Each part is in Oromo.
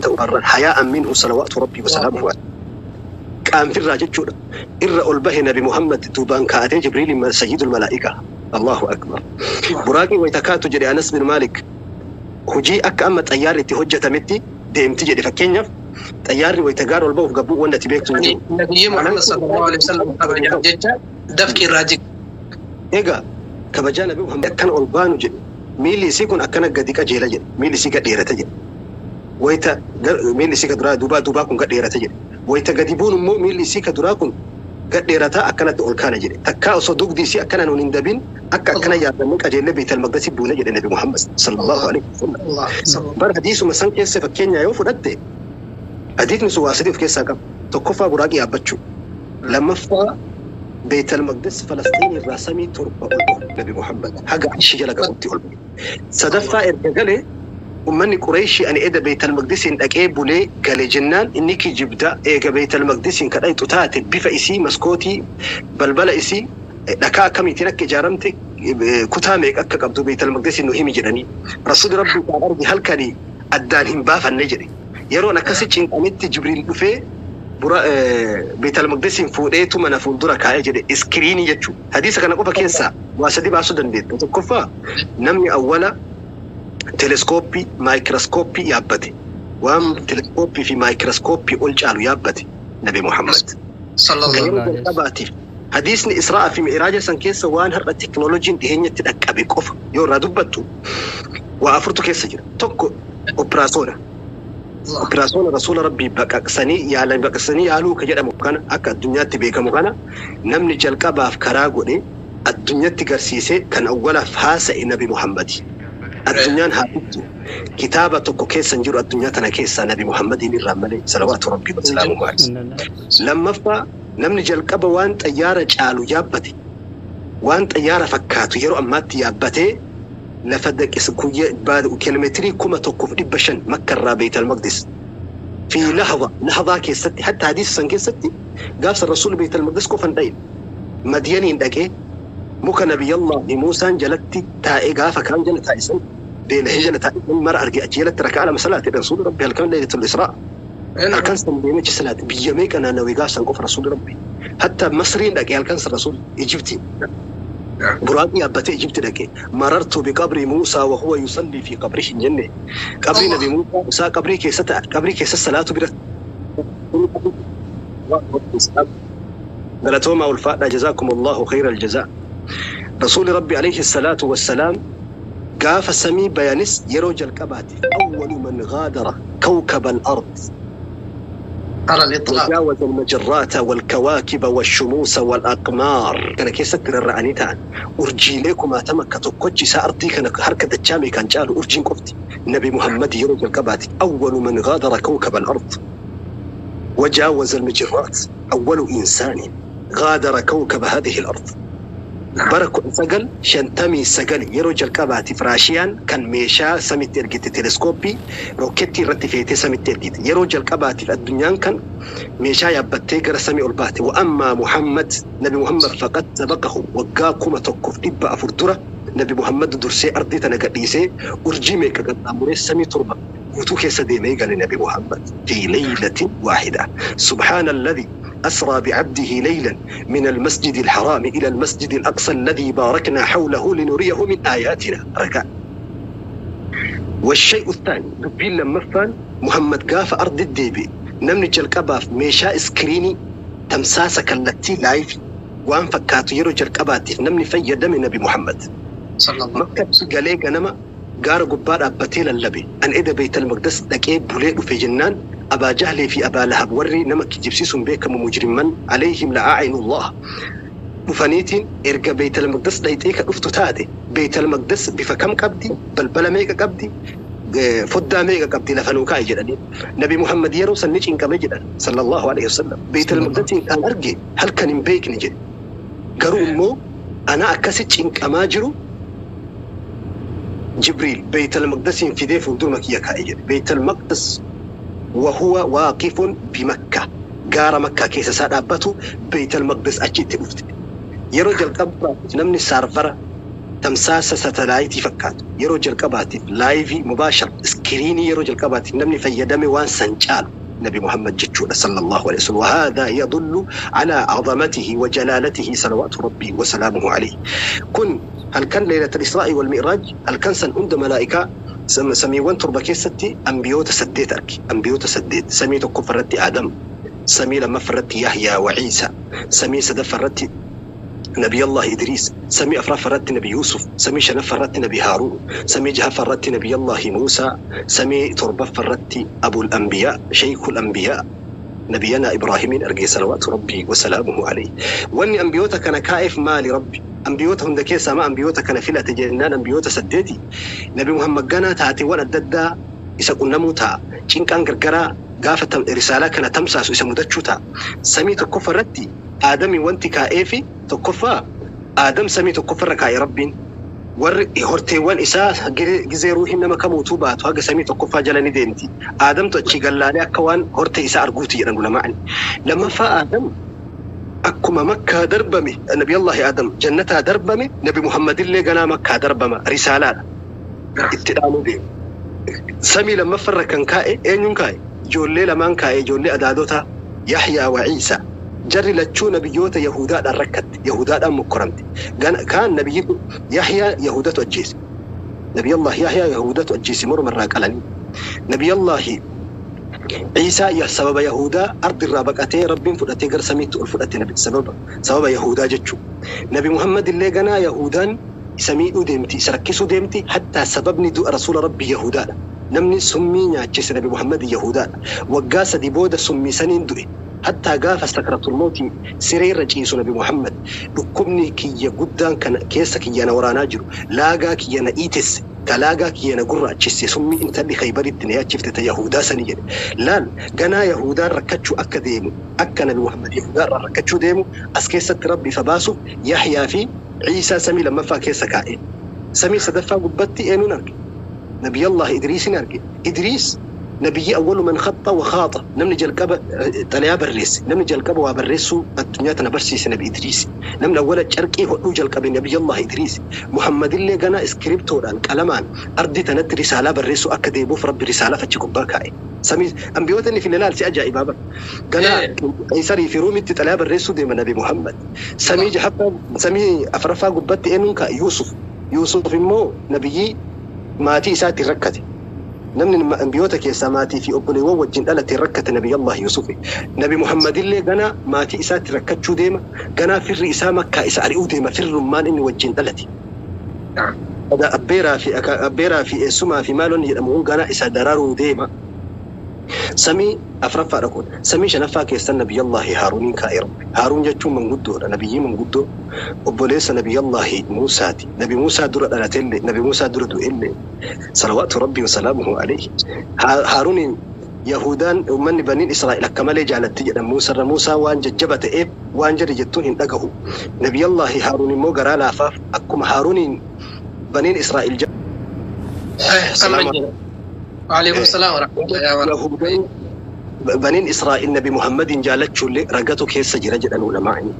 Ta'u hayaa'an minhu salawaatu rabbii wasalaamuhu qaanfirraa jechuudha. Irra ol bahe Nabi Muhammad duubaan kaa'atee Jibriil sayyidul malaa'ika. Allahu akbar. Buraaqii wayita kaatu jedhe Anas bin Maalik, hojii akka amma xayyaarri itti hojjetametti deemti jedhe. Fakkeenyaaf, xayyaarri wayita gaara ol bahuuf gabbuu wanta ati beektu hin jiru. Nabiyyi Muhammad sallallahu alaihi wasallam kabajaaf jecha dafqi irraa jige. Egaa kabajaa Nabi Muhammad akkana ol baanu jedhe, miilli isii kun akkana gadi qajeela jedhe, miilli isii gad dheerata jedhe. Wayita miilli isii ka duraa duubaa kun gad dheerata jedhe. Wayita gadi buun immoo miilli isii ka duraa kun gad dheerataa akkanatti ol kaana jedhe. Takkaa osoo dugdi isii akkana nuun hin dabin akka akkana yaadannee qajeellee Beetal Maqdasii buune jedhe Nabi Muhammad sallallahu alaihi wasallam. Bara hadiisuma san keessa fakkeenya yoo fudhatte, hadiisni sun waa sadii of keessaa qaba. Tokkoffaa, buraaqii yaabbachuu. Lammaffaa, Beetal Maqdis Falastiin irraa samii 7 ol bahu Nabi Muhammad haga arshii jala qabutti ol bahe. Sadaffaa, erga galee ummanni Qureeshii ani eda Beetal Maqdisiin dhaqee bulee gale jennaan inni kijibda, eega Beetal Maqdisiin ka dhayxu taate bifa isii, maskootii, balbala isii, dhakaa akkamiitiin akka ijaaramte, kutaa meeqa akka qabdu Beetal Maqdisiin nu himi jedhanii. Rasuulli Rabbii kan arge halkanii addaan hin baafanne jedhe. Yeroon akkasi cinqametti Jibriil dhufee bura Beetal Maqdisiin fuudheetu mana fuuldura kaa'ee jedhe, iskiriinii jechuudha. Hadiisa kana qofa keessaa waa sadi baasuu dandeetta. Tokkoffaa, namni awwala teleskooppii, maayikirooskooppii yaabbate. Waan teleskooppii fi maayikirooskooppii ol caalu yaabbate Nabi Muhammad. Kan yeroo jalqabaatiif hadiisni Israa'aa fi Mi'raaja san keessa waan har'a teknooloojiin dhiheenyatti dhaqqabe qofa yoo irraa dubbattu waa afurtu keessa jira. Tokko, opiraasoona. Opiraasoona Rasuula Rabbii baqaqsanii yaalan, baqaqsanii yaaluu ka jedhamu kana, akka addunyaatti beekamu kana, namni jalqabaaf karaa godhe, addunyatti garsiisee kan awwalaaf haasa'e Nabi Muhammadi. Addunyaan haa fittu, kitaaba tokko keessa hin jiru addunyaa tana keessaa Nabi Muhammadiin irraa malee, salawaatu rabbii wasalaamu alayhi. Lammaffaa, namni jalqaba waan xayyaara caalu yaabbate, waan xayyaara fakkaatu yeroo ammaatti yaabbatee lafa daqis guyya kiiloomeetirii 1500 Makka irraa Beeytal Maqdis fi lahza lahzaa keessatti. Hatta hadiisa san keessatti gaafsa Rasuulli Beeytal Maqdis qofa hin dhayin, Madiyaniin dhaqee muka Nabiyyallahi Muusaan jalatti taa'ee gaafa kaan jala taa'e san, beelahee jala taa'e san mara arge, achi jalatti rakaa lama salaate Rasuulli Rabbi halkan Laylatul Israa. Halkan san deemee achi salaate. Biyya meeqa naannawee gaaf san qofa Rasuulli Rabbi? Hatta Masriin dhaqee halkan san Rasuulli, Ijiptiin buraaqii yaabbatee Ijipti dhaqe. Marartu biqabri Muusaa wa huwa yusallii fi qabrihi hin jenne? Qabrii Nabi Muusaa isaa qabrii keessa qabrii keessa salaatu bira. Galatoomaa, ulfaadhaa, jazaakum Allahu khayra aljazaa. Rasuuli Rabbi alayhi salaatu wassalaam gaafa samii bayanis yeroo jalqabaatiif awwalu man gaadara kawkaba al-ard على الإطلاق وجاوز المجرات والكواكب والشموس والأقمار. Kana keessatti rarra'anii ta'an urjiilee kumaatama akka tokkochi isaa ardii kana harka dachaame kan caalu urjiin qofti Nabi Muhammad yeroo jalqabaati أول من غادر كوكب الأرض وجاوز المجرات، أول إنسان غادر كوكب هذه الأرض. Bara 1959 yeroo jalqabaatiif Raashiyaan kan meeshaa samitti ergite, teleskooppii rookeettii irratti feetee samitti ergite, yeroo jalqabaatiif addunyaan kan meeshaa yaabbattee gara samii ol baate. Wa'ammaa Muhammad, Nabi Muhammad, faqad sabaqahu waggaa 1400 dura Nabi Muhammad dursee ardii tana gadhiisee urjii meeqa qaxxaamuree samii 7 guutuu keessa deemee gale Nabi Muhammad fi laylatin waahida. Subhaana alladhi أسرى بعبده ليلا من المسجد الحرام إلى المسجد الأقصى الذي باركنا حوله لنريه من آياتنا. ركع. والشيء الثاني، dubbiin lammaffaan, Muhammad gaafa ardi deebi'e namni jalqabaaf meeshaa iskiriinii tamsaasa kallattii live waan fakkaatu yeroo jalqabaatiif namni fayyadame Nabi Muhammad. Makkatti galee ganama gaara gubbaa dhaabbatee lallabe. An eda Beeytal Maqdas dhaqee bulee dhufe jennaan Abaa Jahlee fi Abaa Lahab, warri nama kijibsiisuun beekamu, mujrimman alayhim la'aa'inullah, dhufaniitiin erga Beeytal Maqdas dhayxee ka dhuftu taate Beeytal Maqdas bifa kam qabdi, balbala meeqa qabdi, foddaa meeqa qabdi, lafa nuu kaa'i jedhanii. Nabi Muhammad yeroo san ni cinqame jedhan sallallahu alaihi wasallam. Beeytal Maqdasiin kan arge halkan hin beekne jedhe. Garuu immoo ana akkasi cinqamaa jiru Jibriil Beeytal Maqdasiin fidee fuulduruma kiyya kaa'e jedhe. Beeytal Maqdas وهو واقف بمكة, gaara Makkaa keessa isaa dhaabbatu Beeytal Maqdis achitti dhufte. Yeroo jalqabaatiif namni saarvara Tamsaasa satalaayitii fakkaatu yeroo jalqabaatiif live mubaashar screen yeroo jalqabaatiif namni fayyadame waan san caalu Nabi Muhammad jechuudha sallallahu alaihi wasallam. وهذا يدل على عظمته وجلالته صلوات ربي وسلامه عليه. Kun halkan ليلة الإسراء والمعراج halkan san hunda malaa'ikaa samiiwwan 7 keessatti ambiyoota 8 arge. Ambiyoota 8 samii tokkoffaa irratti Aadam, samii lammaffaa irratti Yahyaa wa Ciisa, samii sadaffaa irratti نبي الله إدريس، سمي أفراف فرت نبي يوسف، سمي شنف فرت نبي هارون، سمي جهف فرت نبي الله موسى، سمي تربة فرت أبو الأنبياء شيخ الأنبياء نبينا إبراهيم أرجي صلوات ربي وسلامه عليه. واني أنبيوتا كان كائف مالي ربي أنبيوتا هم دكيسا ما أنبيوتا كان فيلا تجنان أنبيوتا سديتي نبي محمد جانا تاتي وانا ددا إسا قلنا موتا چين كان غرغرا غافة رسالة كان تمساس إسا مدتشوتا. سمي تكفر رتي آدمي وانت كائفي تكفى آدم سمي تكفر ركاي ربين ور هرتيوان إسا جزي روحي إنما كموتو بات وهذا سمي تكفى جلني دينتي آدم تأتي قال أكوان هرتي إسا أرجوتي أنا معني لما فا آدم أكما مكة دربمي النبي الله آدم جنتها دربمي نبي محمد اللي قنا مكة دربمة رسالة ابتداء دين سمي لما فر كان كائي أين كائي جولي لمان كائي جولي أدادوتا يحيى وعيسى جري لتشو نبيوتا يهودا الركت يهودا مكرمت كان نبي يحيى يهودا تؤجيس نبي الله يحيى يهودا تؤجيس مر مرة قالني نبي الله عيسى يا سبب يهودا أرض الرابقتي رب فلتي قر سميت الفلتي نبي سبب يهودا جتشو نبي محمد اللي جنا يهودا سميئو ديمتي سركسو ديمتي حتى سببني دو رسول ربي يهودا نمني سمي ناتشس نبي محمد يهودا وقاس دي بودا سمي سنين دوئ حتى قاف سكرة الموت سرير رجيس نبي محمد لكمني كي قدان كان كيسا كي أنا ورانا جرو لاقا كي أنا إيتس كلاقا كي أنا قرأ تشسي سمي انت اللي خيبر الدنيا شفت يهودا سنين لا جنا يهودا ركتشو أكا ديمو أكا نبي محمد يهودا ركتشو ديمو أسكيسة ربي فباسو يحيى في عيسى سمي لما فا كيسا كائن سمي سدفا قبتي إنو نركي نبي الله إدريس نركي إدريس نبي أول من خط وخاطة نمني جلقب تليا بريس نمني جلقب وبريسو الدنيا تنبرسيس نبي إدريس نمن أول شرقي هو جلقب نبي الله إدريس محمد اللي جنا سكريبتور الكلمان أرضي تنت رسالة بريسو أكديبو في رب رسالة فتشكباكاي سمي أنبيوت اللي في الليل سأجا إبابا جنا قيصري في رومي تليا بريسو دي من نبي محمد سمي جحفة سمي أفرفا قبت إنك يوسف يوسف مو نبي ما تي ساتي ركتي نمن أنبيوتك يا سماتي في أبني ووجن ألتي ركت نبي الله يوسف نبي محمد اللي جنا ما تي ساتي ركت شو ديما جنا في الرئيسة مكة إسأل أوديما في الرمان إني وجن ألتي هذا أبيرا في سما في مالون يدمون جنا إسا درارو ديما سمي أفرفا ركون سمي شنفا كيستن نبي الله هارون كائر هارون جتشو من قدو نبي من قدو أبوليس نبي الله موسى نبي موسى در ألتل نبي موسى در دوئل صلوات ربي وسلامه عليه هارون يهودان ومن بنين إسرائيل كما جعلت تجد موسى موسى وان ججبت إب وان جري جتون إن نبي الله هارون مو قرا لافاف أكم هارون بنين إسرائيل السلام عليكم السلام ورحمة الله وبركاته. بنين إسرائيل نبي محمد جالت شو رجعته كيس جرجل العلماء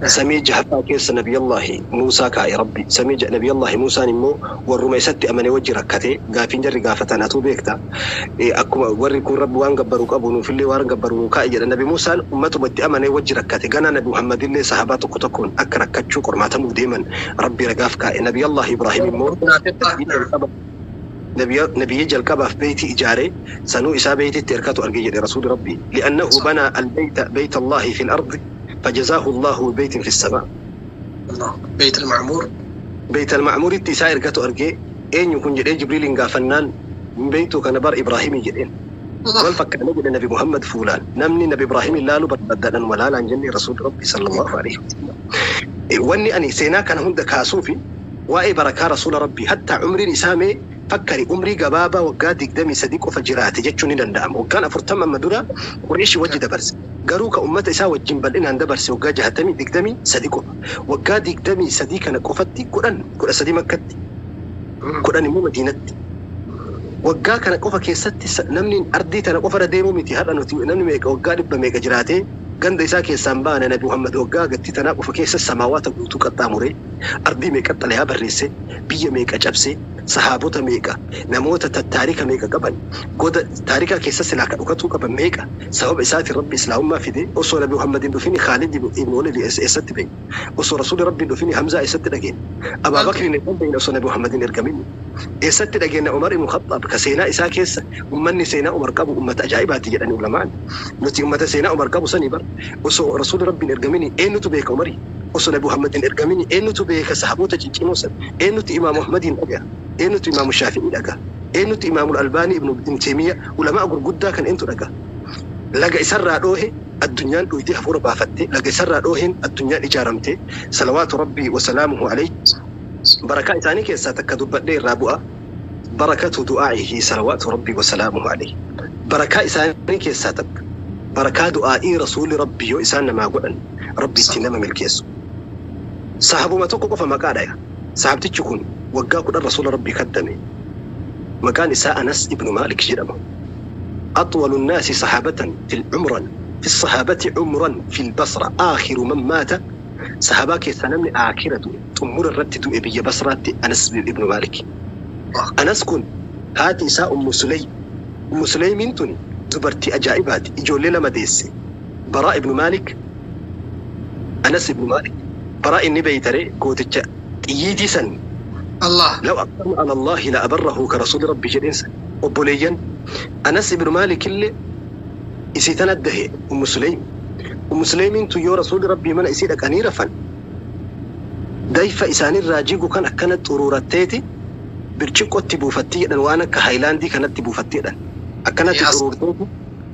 سمي جحفا كيس نبي الله موسى كاي ربي سمي نبي الله موسى نمو والرميسات أمني وجه ركته قافين جري قافتنا تو بيكتا أكما وريكون رب وان جبروك أبو نوف اللي وان جبروك كاي نبي موسى أمته بدي أمني وجه ركته جانا نبي محمد اللي صحابته كتكون أكركت شو كرماتهم دائما ربي رجاف كاي نبي الله إبراهيم مو نبي جل كبه في بيت إجاري سنو إسا بيت التركات أرجي لرسول ربي لأنه بنى البيت بيت الله في الأرض فجزاه الله بيت في السماء. الله بيت المعمور بيت المعمور التساير كاتو أرجي إن يكون جدين جبريل إنجا فنان من بيته كان بار إبراهيم جدين والفكر نجد النبي محمد فلان نمني نبي إبراهيم لا لو بدل ولا عن جني رسول ربي صلى الله عليه وسلم. واني أني سينا كان هند كاسوفي وأي بركة رسول ربي حتى عمري نسامي فكري عمري قبابة وقاد قدامي صديق وفجرات جتشوني لندام وكان أفرتم أما درا قريش وجه دبرس قروك أمة إسا وجنبل إن عند برس وقاد جهتمي دقدامي صديقه وقاد قدامي صديق أنا كفتي قرآن قرآن صديق مكتي قرآن مو مدينتي وقا كان قفا كيستي نمني أرضي تنا قفا رديمو متي هذا نمني ميك وقاد بميك جراتي ganda isaa keessaan baane Nabi Muhammad waggaa gatti tanaa qofa keessa samaawaata guutuu qaxxaamure Ardii meeqa xalayaa barreesse, biyya meeqa cabse, sahaabota meeqa, namoota tattaarika meeqa qaban, goda taarikaa keessa silaa ka dhukatuu qaban meeqa, sababa isaatiin Rabbi islaamummaa fide. Osoo Nabi Muhammadin dhufini Khaalid ibn Walid eessatti beeyna? Osoo Rasuulli Rabbiin dhufini Hamzaa eessatti dhageenya? Abaa Bakriin eessatti beeyna osoo Nabi Muhammadin ergamin? Eessatti dhageenya Umar ibn Khattaab, ka seenaa isaa keessa ummanni seenaa Umar qabu ummata ajaa'ibaati jedhani ulamaan? Nuti ummata seenaa Umar qabu sanii bar. Osoo Rasuulli Rabbiin ergamini eenyutu beeka Umarii? Osoo Nabi Muhammadin ergamini eenyutu beeka sahaboota ciccimoo san? Eenyutu Imaamu Ahmadiin dhagaa? Eenyutu Imaamu Shaafi'ii dhagaa? Eenyutu Imaamul Albaanii, Ibn Taymiya, ulamaa gurguddaa kan eenyutu dhagaa? Laga isarraa dhoohe addunyaan dhuyitee hafuura baafatte, laga isarraa dhooheen addunyaan ijaaramte, salawaatu Rabbii wasalaamuhu alayhi. Barakaa isaanii keessaa takka dubbadhee irraa bu'a. Barakatu du'aa'ihi, salawaatu Rabbii wasalaamuhu alayhi. Barakaa isaanii keessaa takka, barakaa du'aa'ii Rasuulli Rabbii yoo isaan namaa godhan Rabbi ittiin nama milkeessu. Sahabuma tokko qofa maqaa dhaya. Sahabtichi kun waggaa 10 Rasuula Rabbii kaddame. Maqaan isaa Anas ibnu Maalik jedhama. أطول الناس صحابة في عمرا في الصحابة عمرا في البصرة، آخر من مات. Sahabaa keessaa namni aakira du'e, xumura irratti du'e biyya Basraatti, Anas ibnu Maalik. Anas kun haati isaa Ummu Suleym. Ummu Suleymiin tun dubartii ajaa'ibaati. Ijoollee lama deesse. Baraa ibnu Maalik, Anas ibnu Maalik. Baraa inni beeytare gooticha xiyyiitii san. Allah. لو أقسم على الله لأبره ka Rasuulli Rabbi jedheensa. Obboleeyyan Anas ibnu Maalik illee isii tana dahe Ummu Suleym. Ummu Suleymiin tun yoo Rasuulli Rabbii mana isii dhaqanii rafan, dayfa isaanirraa jigu kan akkana xuruuratteeti birciqqotti buufatti jedhan, waan akka haayilaandii kanatti buufatti jedhan. Akkanatti xuruurteeti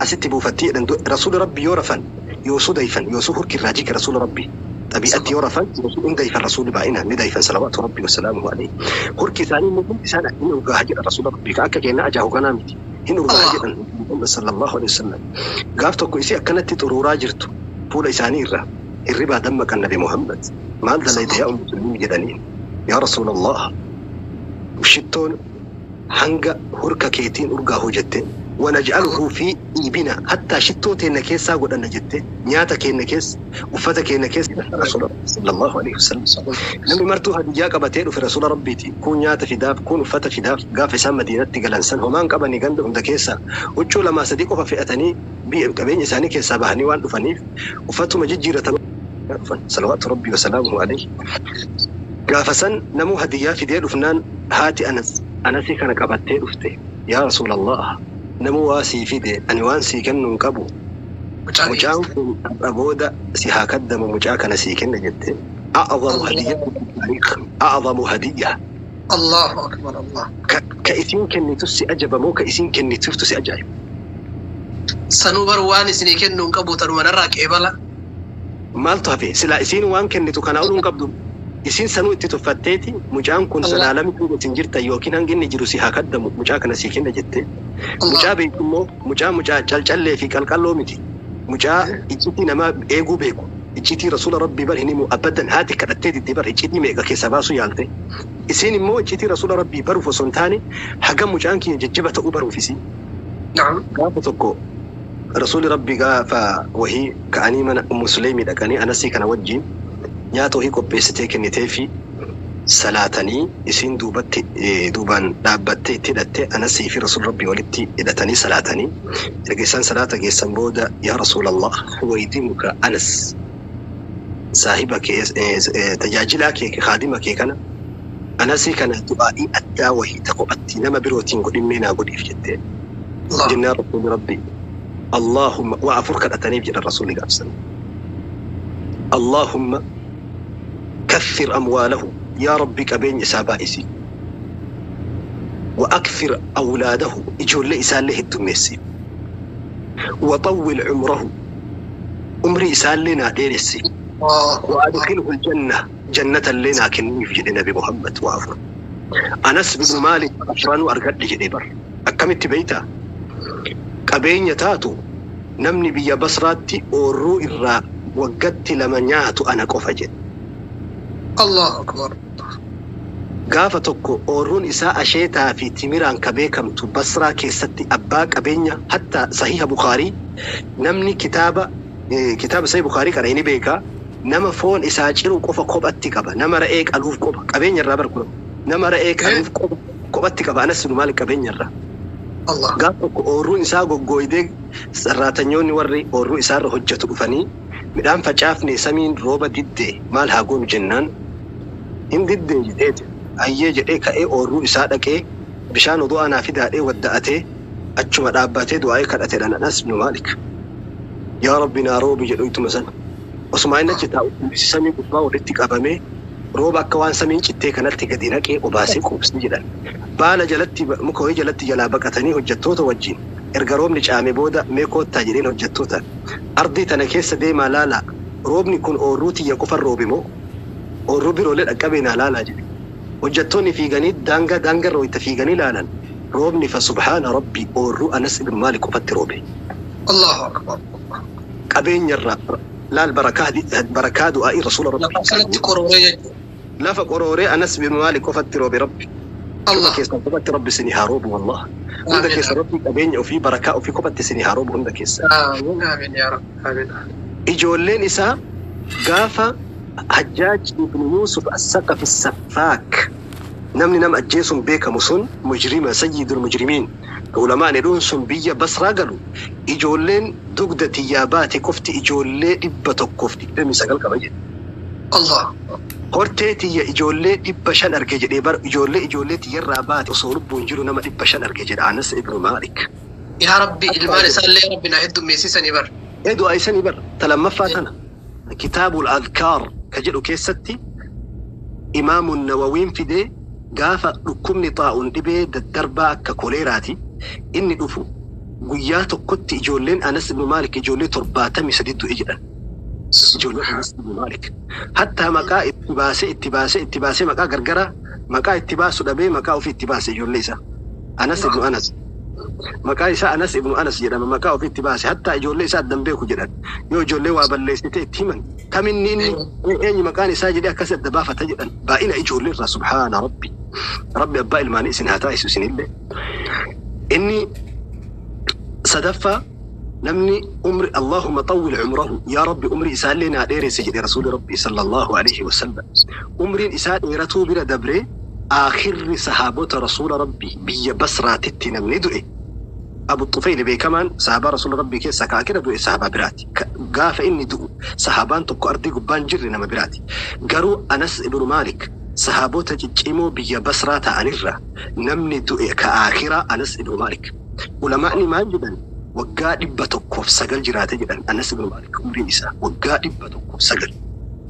asitti buufatti jedhan. Rasuulli Rabbii yoo rafan yoosuu dayfan, yoosuu hurki irraa jige Rasuulli Rabbii. Xabi'atti yoo rafan yoosuu hin dayfan, Rasuulli baay'inaan ni dayfan, salawaatu Rabbii wasalaamuhu alayhi. Hurki isaanii immoo hundi isaan hin urgaaha jedhan Rasuula Rabbii, ka akka keenna ajaahu kanaa miti. Hin urgaaha jedhan Muhammad sallallahu alaihi wasallam. Gaaf tokko isii akkanatti xuruuraa jirtu fuula isaanii irraa hirribaa dammaqan Nabi Muhammad. "Maal dalayte yaa Ummu Suleymi?" jedhaniin. "Yaa Rasuulallah, shittoon hanga hurka keetiin urgaahu" jette. "ونجعله في طيبنا", hattaa shittoo teenna keessaa godhanna jette, nyaata keenya keessa, uffata keenya keessa, Rasuula sallallahu alaihi wasallam. Namni martuu hadiyyaa qabatee dhufe Rasuula Rabbiiti. Kun nyaata fidaaf, kun uffata fidaaf. Gaafa isaan Madiinatti galan san homaan qabanii, ganda hunda keessaa huccuu lamaa sadii qofa fe'atanii biyya qabeenya isaanii keessaa bahanii waan dhufaniif uffatuma jijjiiratan dhufan, salawaatu Rabbii wasalaamuhu alayhi. Gaafa san namuu hadiyyaa fidee dhufnaan haati Anas Anasii kana qabattee dhufte. "Yaa Rasuulallah, namuu waa sii fide, ani waan sii kennu hin qabu. Mucaan kun har'a booda si haa kaddamu, mucaa kana sii kenna" jette. أعظم هدية في التاريخ، أعظم هدية. الله أكبر الله. Ka isiin kennitus si ajaba moo ka isiin kennituuftu si ajaa'iba? Sanuu bar waan isinii kennuu hin qabu, tanuma narraa qeebala. Maaltu hafe silaa? Isiin waan kennitu kanaa oluu hin qabdu. Isiin sanuu itti tuffatteeti, "Mucaan kun zalaalami hanga isin jirtan yookiin hangi inni jiru si haa kaddamu, mucaa kana sii kenna" jette. Mucaa beeku immoo, mucaa mucaa calcallee fi qalqalloo miti. Mucaa iccitii namaa eeguu beeku. Iccitii Rasuula Rabbii bar hin himu abadan. Haati kadhattee didde bar, iccitii meeqa keessa baasuu yaalte. Isiin immoo iccitii Rasuula Rabbii baruuf osoo hin taane hagam mucaan kiyya jajjaba ta'uu baruuf isiin. Gaafa tokko Rasuulli Rabbii gaafa wahii ka'anii mana Ummu Suleymii dhaqanii Anasii kana wajjin nyaata wahii qopheessitee kennitee fi salaatanii, isiin duubatti duubaan dhaabbattee itti hidhattee, Anasii fi Rasuulli Rabbii walitti hidhatanii salaatanii. Erga isaan salaata geessan booda, "Yaa Rasuulallah, huwaydimuka Anas, saahiba kee, tajaajilaa kee, kaadima kee kana, Anasii kana du'aa'ii addaa wahii ta kophatti nama birootiin godhimmee naa godhiif" jettee. Jennaan Rasuulli Rabbii Allahumma waa afur kadhataniif jedhan Rasuulli gaafsan. اللهم كثر أمواله, yaa Rabbi qabeenya isaa baay'isi. وأكثر أولاده, ijoollee isaallee heddummeessi. وطول عمره, umrii isaallee naa dheeressi. وأدخله الجنة, jannata illee naa kenniif jedhe Nabi Muhammad waa afur. Anas bin Maalik afranuu argadhe jedhe bar. Akkamitti beeytaa? Qabeenya taatu namni biyya Basraatti oorruu irraa waggatti lama nyaatu ana qofa jedhe. الله أكبر. Gaafa tokko oorruun isaa asheetaa fi timiraan ka beekamtu Basraa keessatti abbaa qabeenya, hatta Sahiha Bukaarii namni kitaaba Sahih Bukaarii qara'e ni beeka. Nama foon isaa ciru qofa kophatti qaba. Nama ra'ee qaluuf qofa qabeenya irraa barkura. Nama ra'ee qaluuf qofa kophatti qaba. Anas ibn Maalik qabeenya irraa. Allah. Gaaf tokko ooyruun isaa goggooydee sarraatanyoonni warri ooyruu isaarra hojjetu dhufanii midhaan facaafne samiin rooba diddee maal haa goonu jennaan hin diddee jedheeti. Ayyee jedhee ka'ee ooyruu isaa dhaqee bishaan oduu aanaa fidaadhee wadda'atee achuma dhaabbatee du'aa'ee kadhateedhaan Anas ibn Maalik. Yaa Rabbi naa roobi jedhu ituma sana. Osuma inni achi taa'u samii gubbaa walitti qabamee rooba akka waan samiin cittee kanatti gadi naqee obaasee quubsee jedhan. Baala jalatti muka wayii jalatti jalaa baqatanii hojjettoota wajjin erga roobni caame booda mee koottaa jedheen hojjettoota. Ardii tana keessa deemaa laalaa roobni kun ooyruu tiyya qofan roobe moo ooyruu biroolee dhaqqabee naa laalaa jedhe. Hojjettoonni fiiganii daangaa daangarra wayita fiiganii laalan roobni fa subhaana rabbi ooyruu Anas ibn Maalik qofatti roobe. Allahu akbar. Qabeenyarraa laal barakaa du'aa'ii rasuula rabbi. Lafa kanatti qorooree jechuudha. Lafa qorooree Anas ibn Maalik qofatti roobe rabbi. Allah. Keessa qofatti rabbi isinii haa roobu wallah. Hunda keessa rabbi qabeenya ofii barakaa ofii qofatti isinii haa roobu hunda keessa. Amiin amiin yaa rabbi. Amiin. Ijoolleen isaa gaafa Hajjaaj ibn Yuusuf as-Saqafi Saffaak namni nama ajjeesuun beekamu sun mujrima sayyidul mujrimiin ulamaan jedhuun sun biyya Basraa galu ijoolleen dugda tiyyaa baate qofti ijoollee 129 qaba jedhe. Allah. Hortee tiyya ijoollee 500 arge jedhee bar ijoollee tiyyarraa baate osoo lubbuun jiru nama 500 arge jedha Anas ibn Maalik. Yaa Rabbi ilmaan isaallee Rabbi naa heddummeessisanii bar. Ee du'aa isanii bar talammaffaa tana kitaabul adkaar ka jedhu keessatti Imaamun Nawawiin fidee gaafa dhukkubni xaa'uun dhibee daddarbaa akka koleeraati inni dhufu guyyaa tokkotti ijoolleen Anas ibn Maalik ijoollee 73 du'e jedhan. Ijoolleen Anas ibn Maalik. Hattaa maqaa itti baasee itti baasee itti baasee maqaa gargaraa maqaa itti baasu dhabee maqaa ofii itti baase ijoollee isaa. Anas ibn Anas. Maqaa isaa Anas ibn Anas jedhama maqaa ofii itti baase hattaa ijoollee isaa addan beeku jedhan. Yoo ijoollee waa balleessite itti himan kaminni inni eenyu maqaan isaa jedhee akkas adda baafata jedhan baay'ina ijoollee irraa subhaana rabbi. Rabbi abbaa ilmaanii isin haa taasisu isinillee. Inni sadaffaa namni umri Allahumma xawwil umrahu yaa Rabbi umri isaallee naa dheeresse jedhe rasuuli Rabbi sallallahu alaihi wasallam. Umriin isaa dheeratuu bira dabree aakhirri sahaabota rasuula Rabbi biyya Basraatitti namni du'e. Abu Tufayl beekamaan sahaabaa rasuula Rabbii keessaa kaakira du'e sahaabaa biraati. Gaafa inni du'u sahaabaan tokko ardii gubbaan jirre nama biraati. Garuu Anas ibn Maalik sahaabota ciccimoo biyya Basraa ta'anirra namni du'e ka aakhiraa Anas ibn Maalik. Ulamaa'ni maal jedhan waggaa 109 jiraate jedhan Anas ibn Maalik umriin isaa waggaa 109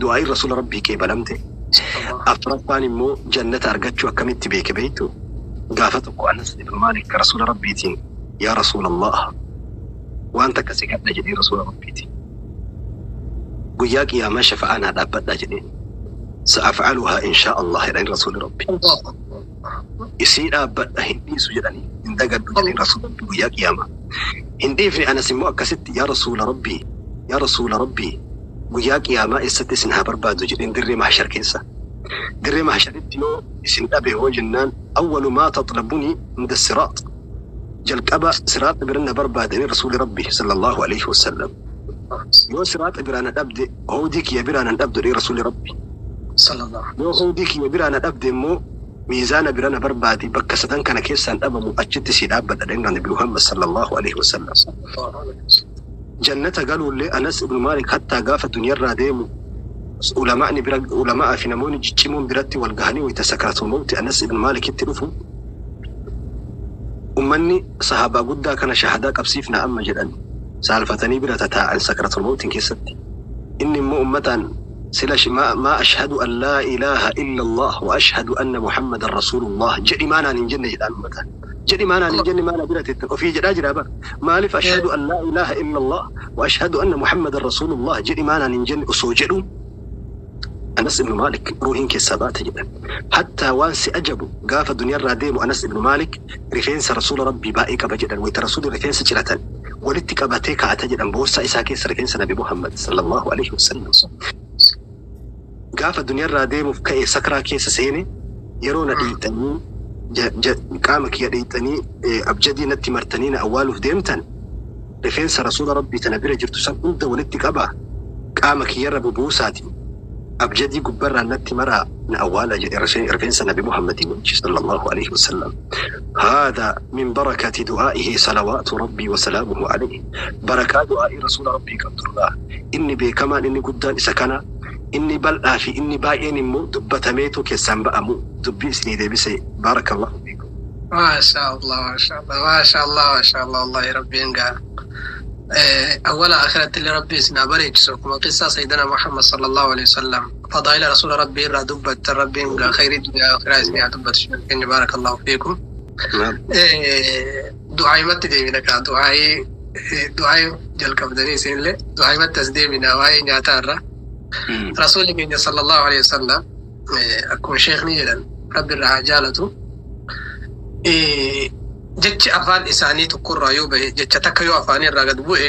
du'aa'iin rasuula Rabbii qeebalamte. Afraffaan immoo jannata argachuu akkamitti beeke beektu gaafa tokko Anas ibn Maalik rasuula Rabbiitiin yaa rasuulallah waan takka si kadha jedhee rasuula Rabbiitiin guyyaa qiyaamaa shafa'aa naa dhaabbadhaa jedheen sa'af'aluhaa inshaa Allah jedhanii rasuuli Rabbi. Isii dhaabbadha hin dhiisu jedhanii hin dagadhu jedhanii rasuula Rabbi guyyaa qiyaamaa. Hin dhiifne Anas immoo akkasitti yaa rasuula Rabbii yaa rasuula Rabbii guyyaa qiyaamaa eessatti isin haa barbaadu jedheen dirree mahshar keessa. Dirree mahsharitti yoo isin dhabe hoo jennaan awwalu maa taxlabunii inda siraax jalqaba siraaxa bira na barbaadanii rasuuli Rabbi sallallahu alaihi wasallam. Yoo siraaxa biraa na dhabde hawdii kiyya biraa na dhabdu jedhee rasuuli Rabbi. Yoo hawdii kiyya biraa na dhabde immoo miizaana bira na barbaadi bakka sadan kana keessaan dhabamu achitti si dhaabbadha jedheen Nabi Muhammad sallallahu alaihi wasallam. Jannata galuullee Anas ibn Maalik hattaa gaafa duniyarraa deemu ulamaa'ni bira ulamaa fi namoonni ciccimoon biratti wal gahanii wayita sakratul mawti Anas ibn Maalikitti dhufu ummanni sahaabaa guddaa kana shahadaa qabsiifna amma jedhan saalfatanii bira tataa'an sakratul mawtiin keessatti. Inni immoo ummataan sila maa ashhadu an laa ilaaha illa Allah wa ashhadu anna Muhammadan rasuulullah jedhi maanaan hin jenne jedhaan ummataan. Jedhi maanaan hin jenne maana bira teettan ofii jedhaa jira bara. Maaliif ashhadu an laa ilaaha illa Allah wa ashhadu anna Muhammadan rasuulullah jedhi maanaan hin jenne osoo jedhu Anas ibn Maalik ruuhiin keessaa baate jedhan. Hattaa waan si ajabu gaafa duniyarraa deemu Anas ibn Maalik rifeensa rasuula Rabbii baay'ee qaba jedhan. Wayita rasuulli rifeensa ciratan walitti qabatee kaa'ata jedhan boorsaa isaa keessa rifeensa Nabi Muhammad sallallahu alaihi wasallam. Gaafa duniyarraa deemuuf ka'e sakraa keessa seene yeroo na dhiixanii qaama kiyya dhiixanii abjadii natti martanii na awwaaluuf deemtan rifeensa rasuula Rabbii tana bira jirtu san hunda walitti qabaa. Qaama kiyyarra bubuusaati abjadii gubbarraa natti maraa na awwaala jedhe rifeensa Nabi Muhammadii wajji sallallahu alaihi wasallam. هذا من بركة دعائه صلوات ربي وسلامه عليه. بركة دعاء رسول ربي قدر الله إني بكمان إني قدان إسكنا إني بل آفي إني باين مو دبتميتو كسان بأمو دبي إسني دبسي. بارك الله فيكم. ما شاء الله ما شاء الله ما شاء الله ما شاء الله. والله ربي ينقع أول آخرة اللي ربي سنا بريج كما قصة سيدنا محمد صلى الله عليه وسلم فضائل رسول ربي را دبت ربي ينقع خير الدنيا آخرة سنا دبت شنو. بارك الله فيكم. نعم. دعاء مت ديمنا كا دعاء دعاء جل كبدني سين دعاء مت تسديمنا واي نياتارا رسول الله صلى الله عليه وسلم أكون شيخ نيجا ربي الرجالته jechi afaan isaanii tokkorraa yoo bahe, jecha takka yoo afaanii irraa gad bu'e,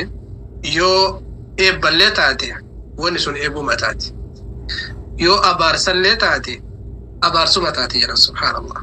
yoo eebballee taate wanni sun eebuma taate, yoo abaarsallee taate abaarsuma taate jedhan, subhaanallah.